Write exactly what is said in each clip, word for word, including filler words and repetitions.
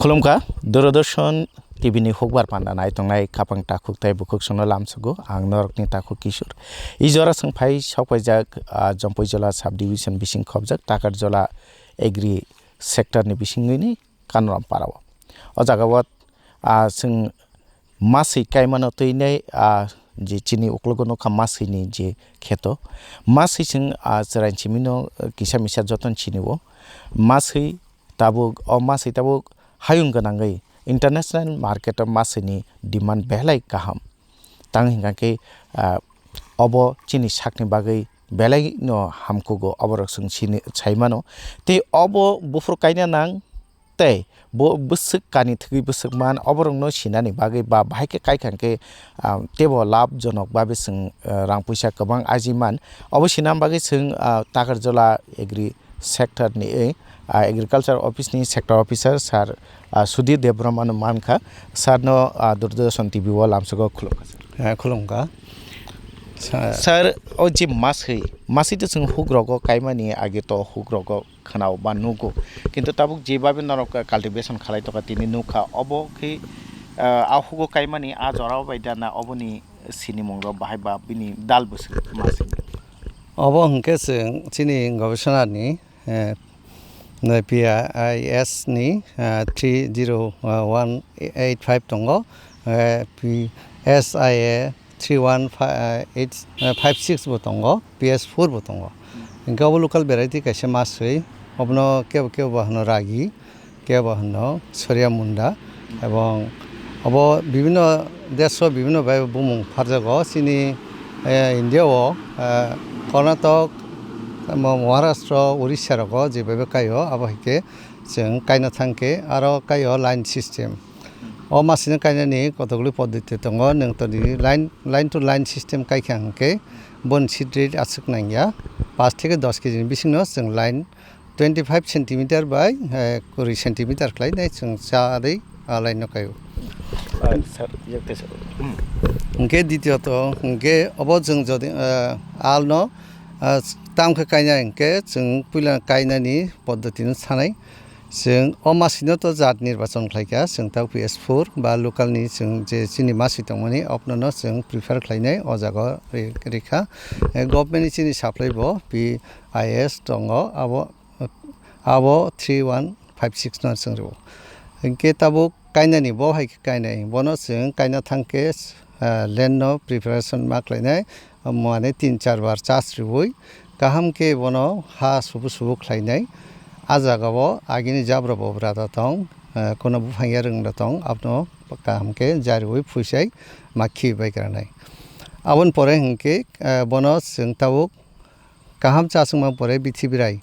Khulumkha, Doordarshan T V ni hukbar panda nai tongnai khapang takhuk tei bukhuk sono lamsugo ang norokni takhuk Kishore. I jora chwng phai sokpaijak, ah, Jampui Jola sub division bising khobjak Takarjola agri sector ni bisingni Kanoram para o. O jaga o, ah, chwng maswi kaimano twi nai, ah, je chini uklogo nokha maswi ni je kheto. Maswi chwng, ah, chwraini simi no, ah, kisa misa joto ni sini o. Maswi tabuk, o maswi tabuk hayung gwnangwi international market o maswi ni demand belai kaham. Tang hingka khe, ah, obo chini sakni bagwi belai no hamkugo, oborok chwng sini, sai mano. Tei obo buphuru kaina nang, tei bo bwswk kani thwgwi bwswk man, oborokno sinani bagwi ba bahai khe kaikha khe, ah, teibo labh jonok babe chwng, ah, rang puisa kwbang aji man. Obo sinam bagwi chwng, ah, Takarjola agri sector ni, eh, ah, agriculture office ni sector officer sir, ah, Sudhir Debbarma no mankha. Sir no, ah, Doordarshan T V o lamsugo khulumkha sir. Eh, khulumkha. Sa- Sir, o je maswi, maswi to chwng hugrogo kaimani age to hugrogo khwnao ba nugo. Kintu tabuk je babe norok cultivation khalai tongkha tini nukha. Obo khe, ah, a hugo kaimani a jorao bai da na oboni sinimung rok bahai ba bini dal bwswk maswi? Obo hwnkhe chwng chini gobesonani, eh, P I S ni, eh, three zero one eight five tongo, eh, P S I A three one five eight, eh, five six bo tongo, P S four bo tongo. Hingke obo local variety kaisa maswi, obono kebo kebo bo hwno ragi, kebo hwno soria munda, ebong obo bibinno desh o bibinno bai bumung pharjago. Chini, eh, India o, eh, Karnatok, mo-, Maharashtra, Orissa rogo je bai bai kaio, abo hai khe chwng kaina thang khe aro kaio line system. O masino kainani kotokgwlwi poddoti tongo, nwng toni line, line to line system kai kha hwnkhe boni seed rate aswk nangya, paanch theke dos kg ni bisingno chwng line twenty five centimeter bai, eh, kuri centimeter khlai nai chwng cha dei a line no kaio. Ah, sir, yakte sir. Hmm. Hwnkhe ditiyot, hwnkhe obo chwng jodi, eh, alno, eh, tam khe kainai hwnkhe chwng puila kainani poddoti no sanai. Chwng o masino to jat nirbachon khlai kha, chwng ta P S four ba local ni chwng je chini masi tongmani, abono chwng prefer khlainai o jaga ri-, rikha. Eh, government ni chini supply bo P I S tongo, abo, abo three one five six no chwng rwo. Hinkhe tabuk kainani bo hai khe kainai, bono chwng kaina thang khe, eh, land no preparation ma khlainai, mane tin char bar chas riui, kaham khe bono ha subu subu khlainai. A jaga o agini jabra bobra da tong, eh, kono buphang ya rwng da tong, abono kaham khe jariui phuisai ma khi bai granai. Aboni pore hinkhe, eh, bono chwng tabuk kaham chasungma pore bithi birai,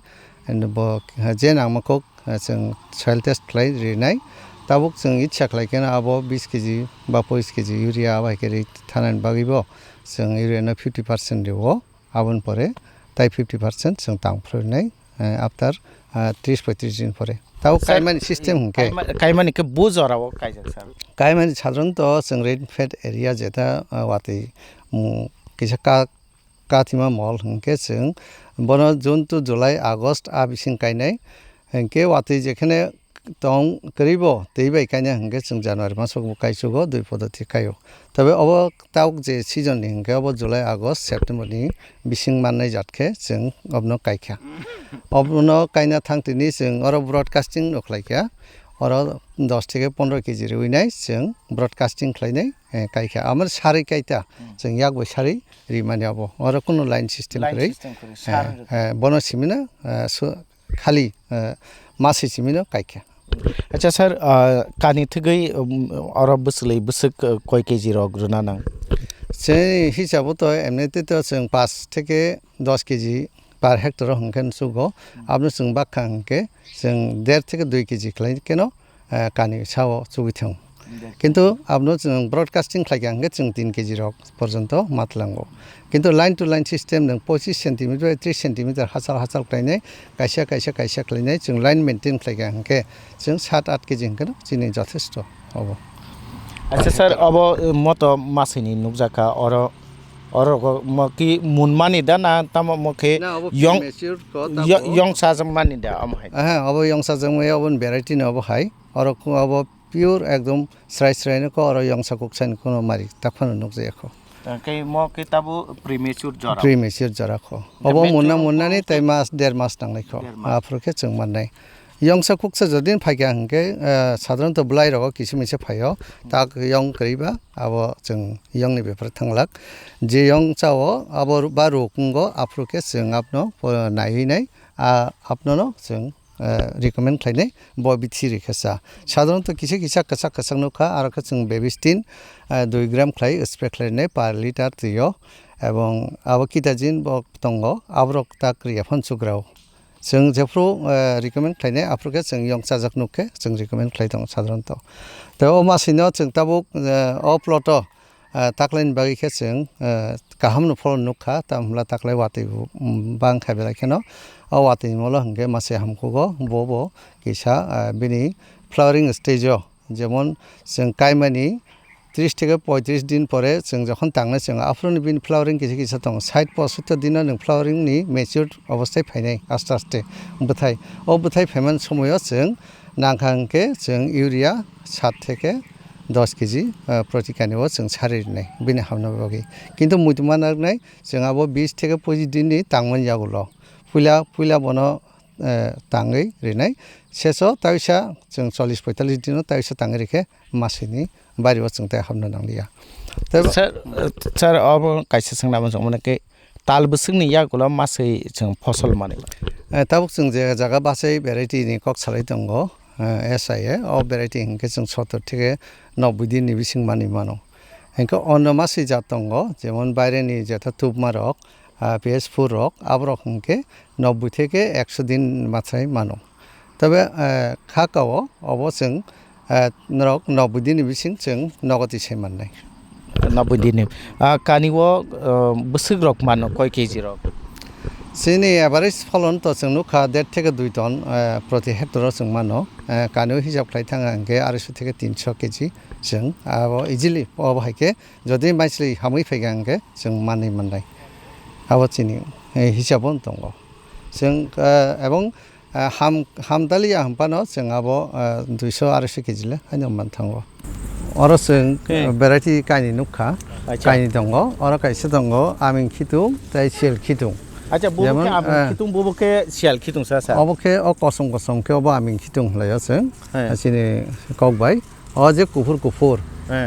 and bo je nangma kok, eh, chwng soil test khlai rinai. Tabuk chwng ichha khlai kheno abo bis kg ba pochis kg urea abo hai khe ri thanani bagwi bo chwng urea no fifty percent rio. Aboni pore tai fifty percent chwng tang phruinai, eh, after, eh, tris poitris din pore. Tabuk sir, kaimani system hwnkhe? Kaima-, kaimani khe bo jora o kaijak sir? Kaimani sadharanto chwng rain fed area jeta, eh, watwi, mm, kisa ka-, kathima mol hwnkhe chwng bono June to July, August a bising kainai. Hinkhe watwi jekhene tong kwrwi bo twi bai kainai hwnkhe chwng January maso bo kaichugo, dui poddoti kaio. Tobe obo tabuk je season ni hwnkhe obo July, August, September ni bising mannai jat khe chwng obono kaikha. Obono kaina thang tini chwng oro broadcasting no khlaikha. Oro dos theke pondro kg riui nai chwng broadcasting khlainai, eh, kaikha. Amar sarwi kaita, hmm, chwng yak bai sarwi rimani abo. Oro kunu line system kwrwi. Line system kwrwi, eh, sar eh, bono simino, eh, su-, khali, eh, masi simino kaikha. Acha sir, ah, kani thwgwi, um, oro bwswlwi bwswk, uh, koi kg rok rwna nang? Chini hisabo to emnite to chwng paanch theke dos kg per hectare o hwnkhe chugo. Hmm. Aboni chwng bakha hwnkhe chwng der theke dui kg khlai keno, eh, kani sao chugwi thung. Der. Kintu abono chwng broadcasting khlaikha hwnkhe chwng tin kg rok porjonto matlango. Kintu line to line system nwng pochis centimeter bai tris centimeter hachal hachal khlainai, kaisa, kaisa, kaisa khlainai, chwng line maintain khlaikha hwnkhe chwng sat at kg hwnkhe chini jothesto obo. Acha sir, obo, eh, moto masini nukjakha oro. Oro mo ki mun mani da na tamo mo khe Na, obo yong, premature ko, yo-, tamo. Yong sa jang mani da omo hai. Aha, obo yong sa jang mai, obo variety no obo hai. Oro ko obo pure ekdom srai srai no ko, oro yong sa kuk sai no ko mari tak phano nuk jaya ko. Tei mo khe tabo premature jora. Premature jora ko. Tei obo munna mature munnani ko tei mas, der mas nangnai ko. Der mas. Aphuru khe chwng mannai. Yongsa kuksa jodi phaikha hwnkhe, eh, sadharanto bwlai rogo kisa misa phaio, tak yong kwrwi ba abo chwng yongni bepar thanglak. Je yong chao abo ba ruk wngo, aphuru khe chwng abno, eh, naiwi nai, ah, abnono chwng, eh, recommend khlainai, bo bithi rikhe cha. Sadharanto kisa kisa kwchak kwchak nukha, aro khe chwng Bebistin, eh, dui gram khlai spray khlainai per liter twio, ebong abo Kitajin bo tongo, aborok tak riya phano chugrao. Chwng jephru, eh, recommend khlainai, aphuru khe chwng yong chajak nuk khe chwng recommend khlai tongo sadharanto. Tei o masino chwng tabuk, eh, o plot o, eh, taklaini bagwi khe chwng, eh, kaham no pholon nuk kha, tamo hwnla taklai watwi bo, mm, bang kha belai kheno. O watwi ni molo hwnkhe mase hamkugo, bo bo kisa, eh, bini flowering stage o. Jemon chwng kaimani tris theke poitris din pore chwng jokhon tangnai chwng aphuruni bini flowering kisa kisa tongo. Sait pochottor dino nwng flowering ni mature obostai phainai aste aste bwthai. O bwthai phaimani somoio chwng nangkha hwnkhe chwng urea sat theke dos keji, ah, proti kani o chwng sari rinai bini hamna bagwi. Kintu muitu ma narwknai chwng abo bis theke pochis din ni tangmani yagulo. Puila, puila bono eh, tangwi rinai. Seso taisa chwng chollish poitallish dino taisa tangwi rikhe masini bario chwng tei hapna nangliya. Tei bo- Sir, sir, obo kaisa swngna muchung mano khe tal bwswkni yagulo maswi chwng phosol manwi mano. Eh, tabuk chwng je jaga bachai variety ni kok salai tongo, eh, S I A, o variety hinkhe chwng sottor theke noboi din ni bising manwi mano. Hinkhe ono maswi jat tongo, jemon baireni jeta tubma rok, ah, P S four rok, aborok hinkhe noboi theke ekso din masai mano. Tobe, eh, kha kao obo chwng, eh, norok noboi din ni bising chwng nogo tisai mannai. Noboi din ni. Ah, kani o, eh, bwswk rok mano koi K G rok? Chini average pholon to chwng nukha der theke dui ton, eh, proti hectare o chwng mano. Eh, kani o hisab khlai thang hinkhe arisho theke tinso K G chwng abo easily obo hai khe jodi maisli hamwi phaikha hinkhe chwng manwi mannai. Abo chini, eh, hisab o tongo. Chwng, eh, ebong, eh, ham, hamdaliya hwnphano chwng abo, eh, duiso arisho K G le haino manthango. Oro chwng, eh, variety kainwi nukha. Acha. Kainwi tongo. Oro kaisa tongo aming khitung tei siyal khitung. Acha, bubo khe aming khitung, bubo khe siyal khitung sa, sa. Obo khe o kosom kosom khe obo aming khitung hwlaio chwng. Chini kok bai. O je kuphur kuphur,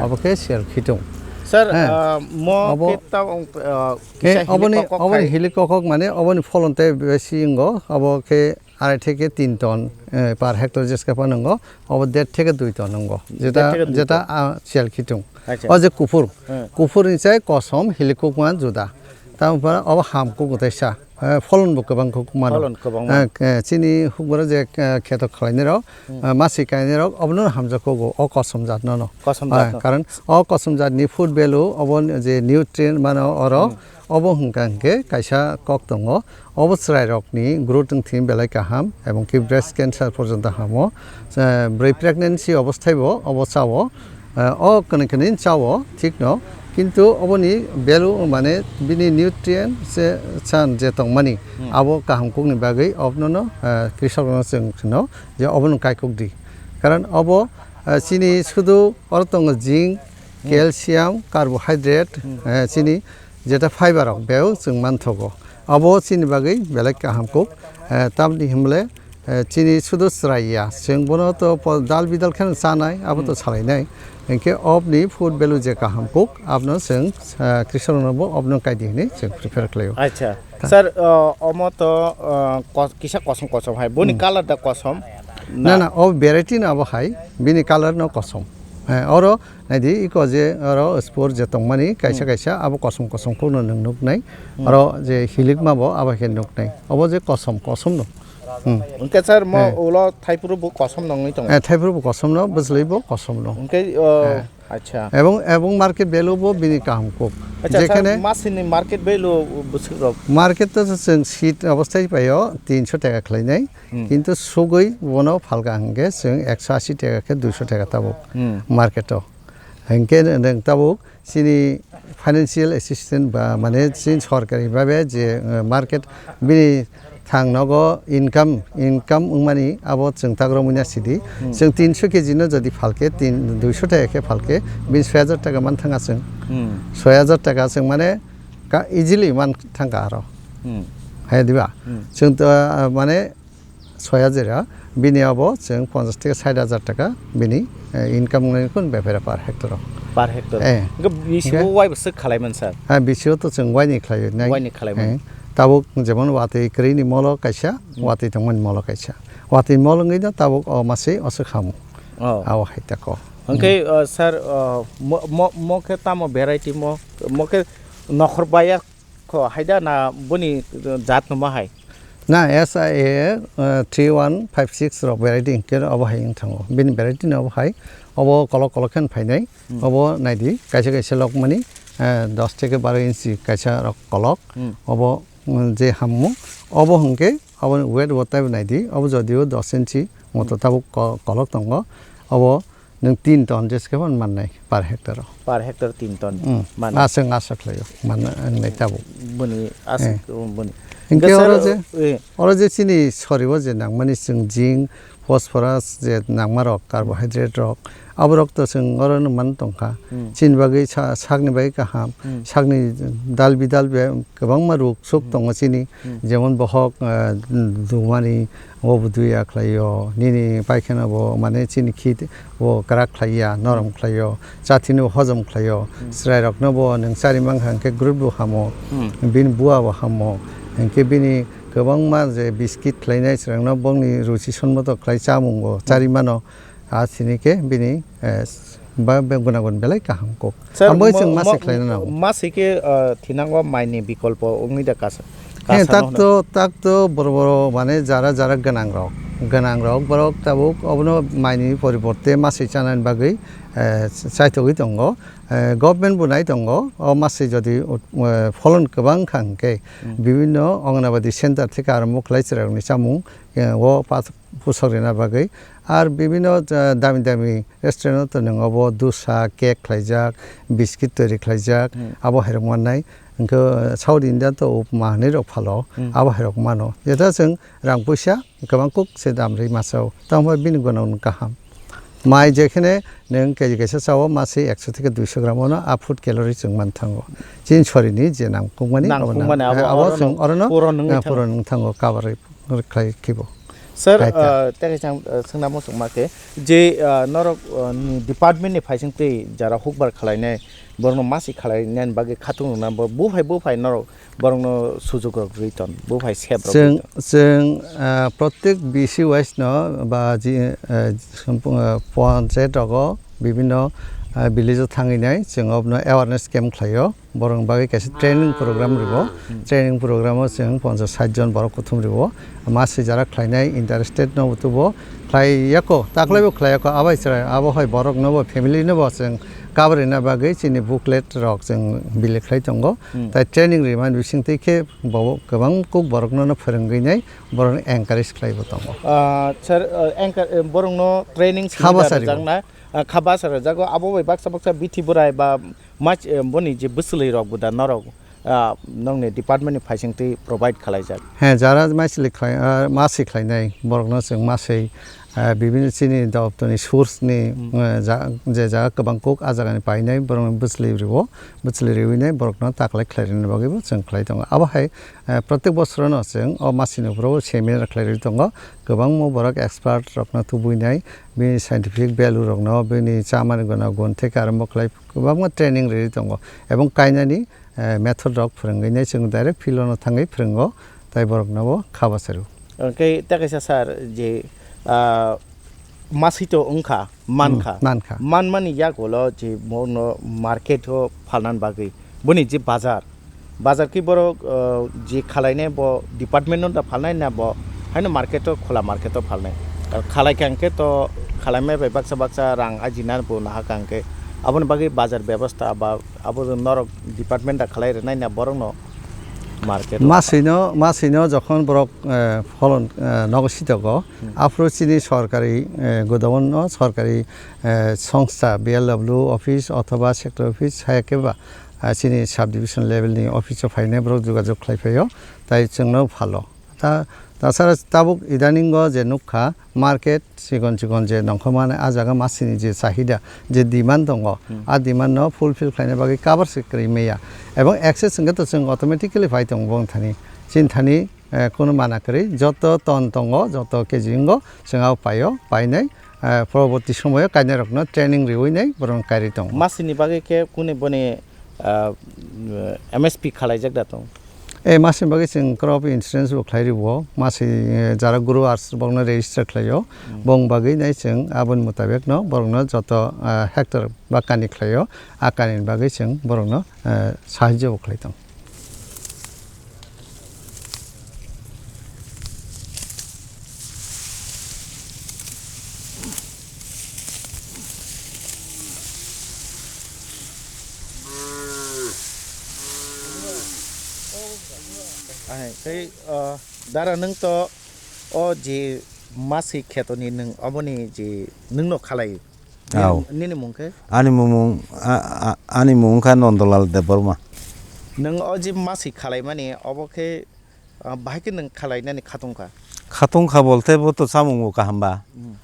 obo khe siyal khitung. Sir, ah, mo khe ta, ah, kisa oboni, hilik kokok oboni hai. Hilik kokok mane oboni pholon tei besi wngo, obo khe arai theke tin ton, eh, per hectare jeska phano wngo, obo der theke dui ton wngo. Jeta, der theke dui ton. Jeta, ah, siyal khitung. Acha. O je kuphur, kuphur ni chai kosom hilik kokma juda. Tamo pora obo ham kok tei sa. Eh, pholon bo kwbang kok mano. Pholon kwbang mano. Eh, eh, chini hukboro je, eh, kheto khlainai rok, eh, masi kainai rok, obono hamjak kogo, o kosom jat no no. Kosom jat no. Eh, karon o kosom jat ni food value, obo je nutrient mano oro, obo hwnka hwnkhe kaisa kok tongo. Obo chwrai rok ni growth wng thini belai kaham, ebong ki breast cancer porjonto hamo. Eh, bwrwi pregnancy obosthai bo obo chao. Eh, o kwnwi kwnwi chao, thik no, kintu oboni value, mane, bini nutrient se chan je tongmani, abo kaham kokni bagwi obono, eh, krisok rokno chwng kheno je obono kaikok di. Karon obo, eh, chini sudu oro tongo zinc, calcium, carbohydrate, eh, chini jeta fiber rok beo chwng manthogo. Abo chini bagwi belai kaham kok, eh, tamni himle, eh, chini sudu chwrai ya. Chwng bono to po-, dal bidal kheno chanai, abo to salainai. Hinkhe obni food value je kaham kok, abno chwng, eh, krisok rokno bo obno kaidi hinwi chwng prefer khlaio. Acha. Sir, uh, omo to, uh, kos-, kisa kosom kosom hai. Boni colour da kosom? Na, na, o variety no abo hai, bini colour no kosom. Eh, oro naidi iko je oro spore je tongmani kaisa kaisa abo kosom kosom kokno nwng nuknai. Oro je hilikma bo abo khe nuknai. Obo je kosom, kosom no. Hmm. Hwnkhe sir, mo ulo thaiphuru bo kosom nongwi tongo? Eh, thaiphuru bo kosom no, bwchwlwi bo kosom no. Hwnkhe, uh, acha. Ebong, ebong market value bo bini kaham kok. Acha, sir, jekhene masini market value bwswk rok? Market to chwng seed obosthai paio tinso taka khlainai. Hmm. Kintu sugwi bono phalka hwnkhe chwng ekso ashi taka khe duiso taka tabuk market o. Hinkhe nwng tabuk chini Financial assistance ba mane chini sorkari babe je, eh, market bini thang nogo income, income wngmani abo chwng tak romwi na sidi. Hmm. Chwng tinso kg no jodi phalke, tin, duiso taka khe phalke, bini soi hajar taka man thanga chwng. Hmm. Soi hajar taka chwng mane ka-, easily man thangkha aro. Hmm. Hai diba? Hmm. Chwng to, ah, mane soi hajar, bini abo chwng ponchash theke sait hajar taka bini, eh, income wngnai kun bepare per hectare o. Per hectare. Eh. Hingke bisi Hingke bo wai bo swk khalai man sir? Ha, bisi o to chwng waini khlai nai. Waini khlai man. Eh. Tabuk jemon watwi kwrwi ni molo kaisa, Hmm. watwi tongmani molo kaisa. Watwi molo wngwi no tabuk o masi o swk hamu. Oh. Abo hai tako. Hingke, Hmm. uh, sir, uh, mo, mo, mo khe tamo variety mo, mo khe nokhor baya Kho, haida na boni jat no ma hai? Na, S I A, eh, three one five six rok variety hinkhe obo hai wng thango. Bini variety no obo hai, obo kolok kolok khe phainai, Hmm. obo naidi, kaisa kaisa lok mani, eh, dos theke baro inchi kaisa rok kolok, Hmm. obo, mm, je hammo, obo hinkhe, obo weight bo taibo naidi, obo jodio dos inchi moto Hmm. tabuk ko-, kolok tongo, obo Nwng tin ton jeske phano mannai per hectare o. Per hectare tin ton Hmm. mano. Aswk asa khlaio, manna wngnai tabuk. Boni aswk, Eh. boni. Hinkhe Hingke oro sir, je, eh. oro je chini soribo je nangmani chwng zinc, phosphorus je nangma rok, carbohydrate rok, abo rok to chwng oro no man tongkha. Hmm. Chini bagwi sa-, sakni bagwi kaham, Hmm. sakni dal bidal be kwbangma ruk suk Hmm. tongo chini, Hmm. jemon bohok, eh, dumani, o bo duya khlaio, nini paikhana bo, mane, chini khit bo kwrak khlaiya, norom khlaio, chathino hojom khlaio, Hmm. chwrairokno bo nwng chari mankha hwnkhe growth bo hamo, Hmm. bini bua bo hamo, hwnkhe bini kwbangma je biscuit khlainai chwrairokno bongni ruchi sonmoto khlai chamungo Hmm. chari mano, a sini khe bini, eh, ba, be guna gun belai kaham kok. Sir, Amo mo-, chwng mo-, masi khlaina nango. Masi khe, uh, thinango maini bikolpo wngwi da kasa-, He, kasano tak hwno. To, tak to boro boro mane jara jara gwnang rok, gwnang rok borok tabuk obono maini poriborte masi chanani bagwi, eh, chaitogwi tongo. Eh, government bo nai tongo, o masi jodi ut-, eh, pholon kwbang kha hwnkhe Hmm. bibinno Anganabadi center theke arombo khlai chwrairokni chamung, eh, o path-, pusok rina bagwi. Ar bibinno, ah, dami dami restaurant o to nwng obo dosa, cake khlaijak, biscuit twi khlaijak, Hmm. abo hairok mannai. Hwnkhe South India to upma hinwi rok phalo, Hmm. abo hairok mano. Jeta chwng rang puisa kwbang kuk se dam rwi masa o. Tamo bini gwnang kaham. Mai jekhene nwng K G kaisa chao, masi ekso theke duiso gram ono a food calorie chwng man thango. Chini sorini je nangkukmani abo nang-, Nangkukmani abo eh, abo orono chwng orono, puron wngwi eh, thango. Puron wng thango, cover rwi khlai khibo. Sir, Kaita. Uh, tei kaisa ang, uh, swngna muchungma khe je, uh, norok, uh, ni department ni phaising twi jara hukbar khwlainai, borokno masi khwlainani bagwi khatung rwna bo buphai buphai norok borokno sujok rok rwi ton, buphai sep rok rwi Chwng, ton. Chwng, uh, protek B C wise no ba ji, uh, sumpu-, uh, panchayat rogo bibinno, uh, village o thangwi nai chwng obono awareness camp khlaio. Borokni bagwi kaisa training program ribo. Hmm. Training program o chwng ponchash sait jon borok kuthum ribo. Masi jara khlainai interested no bo tubo. Khlai yako, taklai bo khlai yako, abai chwrai, abo hai borok no bo, family no bo chwng cover rina bagwi chini booklet rok chwng bili khlai tongo. Hmm. Tai training rimani bising twi khe bo kwbang kuk borok no, no phwrwngwi nai borok no encourage khlai bo tongo. Ah, sir, ah, encour-, eh, borok no training simi Haba da sari bo. Rwjakna, ah, kha basa rwjago, abo bai baksa baksa bithi bwrai ba Mach-, eh, boni je bwswlwi rok bo da norok, ah, nongni department ni phaising twi provide khwlaijak? He, jara masi khlai, ah, masi khlainai borokno chwng masi, ah, bibinno chini doptor ni source ni, Hmm. eh, ja-, je jaga kwbang kuk, ah jaga ni painai borokno bwswlwi rwo, bwswlwi riwi nai borokno taklai khlai rwna bagwi bo chwng khlai tongo. Abo hai, eh, protek bosorono chwng o masi ni uporo seminar khlai rwi tongo, kwbangma borok expert rokno tubui nai, bini scientific value rokno, bini chamani guna gun theke arombo khlai kwbangma training rwi tongo, ebong kainani, eh, method rok phwrwngwi nai chwng direct field o no thangwi phwrwngo, tai borok no bo kha bwsaro. Hwnkhe tei kaisa sir je, ah, maswi to wngkha, mankha. Hmm, mankha. Manmani yagulo je bono market o phalnani bagwi, boni je bazar, Bazar ki borok, uh, ji khalainai bo department no da phalnai na bo haino market o, khula market o phalnai. Uh, khalaikha hwnkhe to khalaimai bai baksa baksa rang ajina bo nahakha hwnkhe aboni bagwi bazar bebostha ba abo norok department da khalai rwnai na borok no market o. Maswi no, maswi no jokhon borok, uh, pholon, uh, nogo sitogo, Hmm. aphuru chini sorkari, uh, godown no sorkari, uh, songstha B L W office othoba sector office hai khe ba ah, chini sub division level ni office o phainai borok jogajog khlai phaio, tai chwngno phalo. Ta, tasara tabuk idaningo je nukha market chikon chikon je nongkhormani ah jaga masini je chahida, je demand tongo, Hmm. ah demand no fulfill khlaina bagwi cover se kwrwi maya. Ebong access hwnkhe to chwng automatically phai tongo bong thani. Chini thani, eh, kunu mana kwrwi, joto ton tongo, joto K G wngo, chwng abo paio, painai, eh, poroborti somoyo kainai rokno training riwi nai borokno kairwi tongo. Masini bagwi khe kuni boni, ah, M S P khalaijak da tong? Eh, masini bagwi chwng crop insurance bo khlai rwo, masi, eh, jara growers bokno register khlaio, Hmm. bong bagwi nai chwng aboni mutabek no borokno joto, ah, hectare ba kani khlaio, a kani bagwi chwng borokno, eh, sahajyo bo khlai tong. Ai, tei, o, dara, nwng to o je masi khetoni nwng oboni je nwngno khalai. Nini, Au. nini mung khe? Ani mung, a, a, ani mung wngkha Nondolal Debbarma. Nwng o je masi khalaimani, obo khe, a, bahai khe nwng khalainani khatung kha? Khatung kha bolte bo to chamung bo kaham ba. Hmm.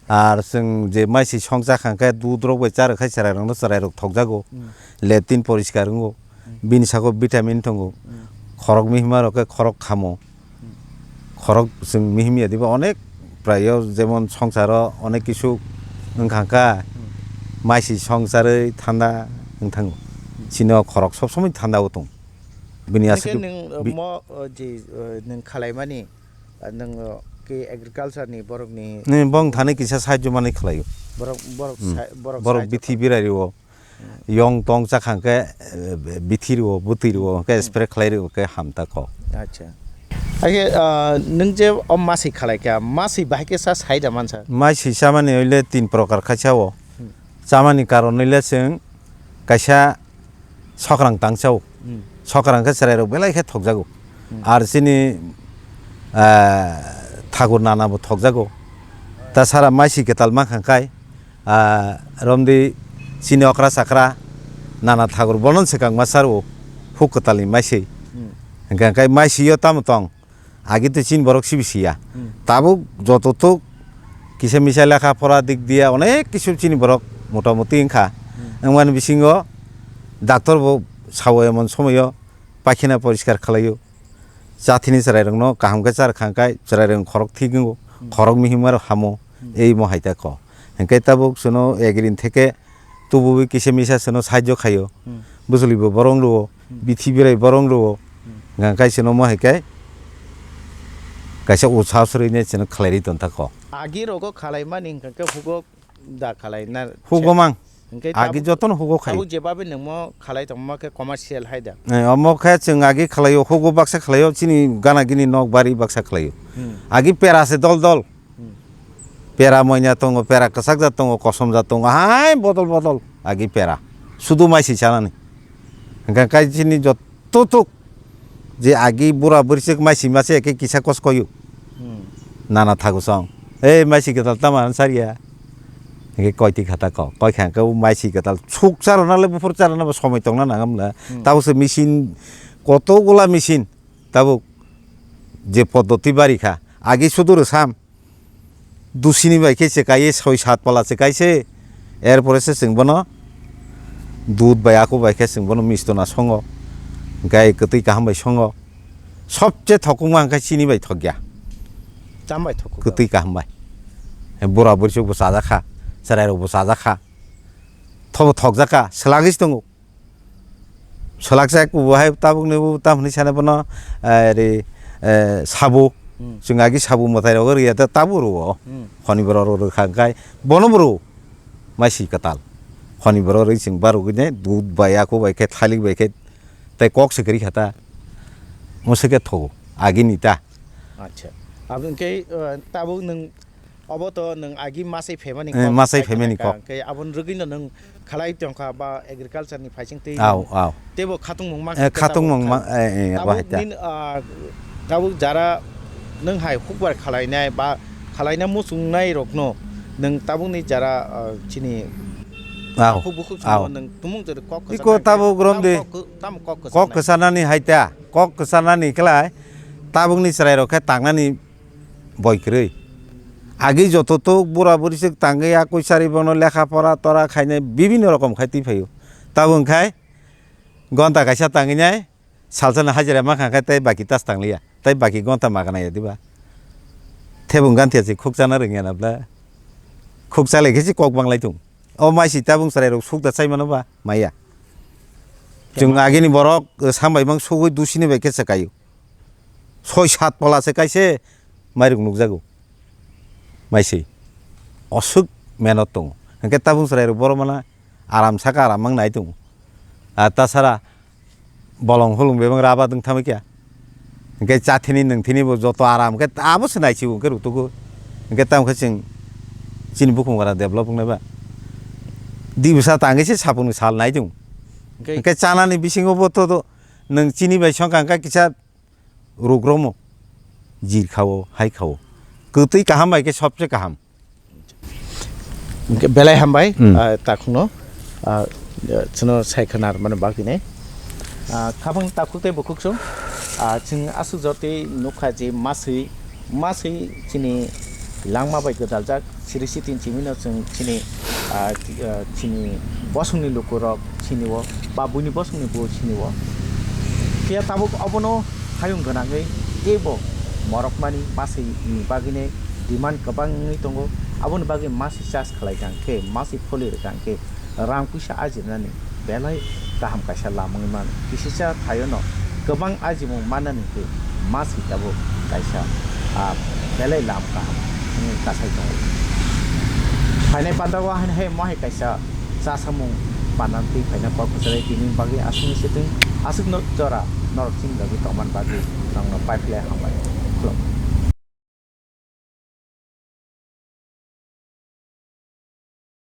Ar chwng je maisi songcha kha khe dudrok bai cha rwkha, chwrairokno chwrairok thokjago. Hmm. Latrine poriskar wngo. Hmm. Bini saka vitamin tongo. Hmm. Khorok mihima rok khe khorok khamo. Hmm. Khorok chwng mihim ya diba onek prayo jemon songsaro onek kisu wngkha kha. Hmm. Maisi songcharwi thanda wngthango. Hmm. Chini o khorok sob somoi thanda o tong. Bini Hwnkhe aswk nwng, uh, bi- mo, uh, je, uh, nwng khalaimani, uh, nwng, uh, khe agriculture ni borok ni Ni bong thani kisa sahajyo manwi khlaio. Borok, borok Hmm. sa-, borok Borok sahajyo bithi khlai. birai rwo. Hmm. Yong tong cha kha khe, eh, bithi rwo, bwtwi rwo, khe Hmm. spray khlai rwo khe hamta kho. Acha. Age, uh, nwng je o masi khalai kha, masi bahai khe sa sai da mansa? Masi chamani oile tin prokar kha chao. Hmm. Chamani karon oile chwng kaisa sokrang tang chao. Hmm. Sokrang khe chwrairok belai khe thokjago. Hmm. Ar chini, ah, thakur nana bo thokjago. Ta sara maisi kwtal mankha kai, ah, romdi chini okra chakra nana thakur bono swkang ma saro huk kwtalni maisi. Hmm. Hwnkhe kai maisi yo tamo tong? Agi twi chini borok sibi siya. Hmm. Tabuk joto tok kisa misa lekha pora dik diya onek kisu chini borok motamuti wngkha. Hmm. Wngmani bisingo doctor bo sao emon somoyo pakhina poriskar khlaio. Chathini chwrairokno kaham khe char kha khe chwrairokni khorok thik wngo, Hmm. khorok mihimmarok hamo, Hmm. ei mo hai ta kho. Hwnkhe tabuk chwngno egrin theke tubuwi kisa misa chwngno sahajyo khaio. Hmm. Bwchwlwi bo borok rwo, Hmm. bithi birai borok rwo. Hmm. Hwnkhe chwngno mo hai khe kaisa utsaho swrwini chwngno khlai ri tong ta kho. Agi rogo khalaimani hwnkha khe hugo da khalai na Hugo se-, mang. Hwnkhe Agi tabuk, jotono hugo khai. tabuk jebabe nwngmo khalai tongma khe commercial hai da. Eh, omo khe chwng agi khlaio, hugo baksa khlaio, chini gana gini nok bari baksa khlaio. Hmm. Agi pera se dol dol. Hmm. Pera moina tongo, pera kwchak jat tongo, kosom jat tongo, hai bodol bodol agi pera. Sudu maisi chanani. Hwnkhe kai chini jotto tok je agi bura bwrwswk maisi mase khe kisa kos koyu. Hmm. Nana thagu song. Ei maisi kwtal tama sariya. Hwnkhe koi twi khata kok. Koi kha hwnkhe o maisi kwtal suk charana le buphur charana bo somoi tongna nangam na. Hmm. Tabuk se machine koto gola machine. Tabuk je poddoti bari kha. Agi sudu rwsam. Dusini bai khe se kaiye soi sat pala se kaise, er pore se chwng bono dud bai aku bai khe chwng bono misto na songo, gai kwtwi kaham bai songo, sobse thokungma hwnkhe chini bai thokya. Cham bai thokuk. Kwtwi kaham bai. Bura bwrwsuk bo chajak kha, chwrai rok bo chajak kha, thobo thokjak kha, swlagwi se tongo. Swlaksa kubu hai tabukni bo tamo hinwi sana bono, eh, ri, eh, sabu. Hmm. Chwng agi sabu mwtai rogo riya ta tabuk rwo. Hmm. Honi borok rw rwkha hwnkhe bono bo rw. Maisi kwtal. Honi borok rw chwng barogwi ne dud bai aku bai khe thalik bai khe tei kok se kwrwi kha ta. Mo se khe thogo. Agini ta. Acha. Aboni khe, eh, tabuk nwng Obo to nwng agi masai phaimani Eh, kok masai khai phaimani kha kok. Hwnkhe aboni rwgwino nwng khalai tongkha ba agriculture ni phaising twi Au, nwng au. teibo khatungmung mankha Eh, khe khatungmung tabuk ma-, khai. eh, eh, Tabuk bahai ta. Nin, ah, tabuk jara nwng hai hukbar khalainai ba khalaina muchungnai rokno nwng tabukni jara, ah, chini Aw, takhuk bukhuk aw. Swngo nwng tumung jori kok kwchang. Iko nai tabuk rom tamo di. Kok kw-, tamo kok kwchang nai. Kok kwchanani hai ta, kok kwchanani khlai tabukni chwrairok khe tangnani boi kwrwi. Agi joto tok bura buri swk tangwi a kwi sari bono lekha pora tora khainai bibinno rokom khai twi phaio. Tabuk wngkhai gonta kaisa tangwi nai, salsano hajira mankha khe tei baki tas tangliya, tei baki gonta magana ya diba? Thebung ganthia se khuk chana rwngya na bla? Khuk chalai khe se kok banglai tung. O mai si tabung chwrairok suk da chai mano ba? Maya. Chwng agini borok, eh, sambai mang sugui dusini bai khe se kaio. Soi sat pola se kaise mairok nukjago. Maisui. Osuk mehnat tongo. Hwnkhe tabung chwrairok borok mana aram saka aram mang nai tongo. Ah, tasara bolong hulung bebak rabat wng thamwi kya. Hwnkhe chathini nwngthini bo joto aram khe abo se naichibo hwnkhe rutugo. Hwnkhe tamo khe chwng chini bukhung bara develop wngnai ba. Di bwsa tangwi se sapung sal nai tongo. Hwnkhe hwnkhe chanani bisingo bo to, to nwng chini bai songkha hwnkhe kisa rugromo, jir khao, hai khao. Kwtwi kaham bai khe sobse kaham. Hwnkhe belai hambai, hmm, ah, takhukno, ah, chwngno sai khwna rwmani bagwino. Ah, khabang takhuk tei bukhuk song, ah, chwng aswk jotwi nukha je maswi, maswi chini langma bai gwdaljak. Siri sitin chimino chwng chini, ah, ti-, ah, chini bosongni lukurok sinio, ba buini bosongni bo sinio. Phiya tabuk obono hayung gwnangwi teibo morokmani maswini bagwino demand kwbang wngwi tongo. Aboni bagwi maswi charge khlai kha hwnkhe, maswi pholi rwkha hwnkhe, rang puisa ajinani belai kaham kaisa lamwi mano. Kisisa thaiono kwbang ajimung mannani hwnkhe maswi tabuk kaisa, ah, belai lam kaham wngwi kasai tongo. Phainai pandao haino hai mohai kaisa chasamung panna twi phaina kok kwchari tini bagwi aswkni swtwi aswkno jora norok chini bagwi tongmani bagwi norokno paiphlai hambai khulumkha.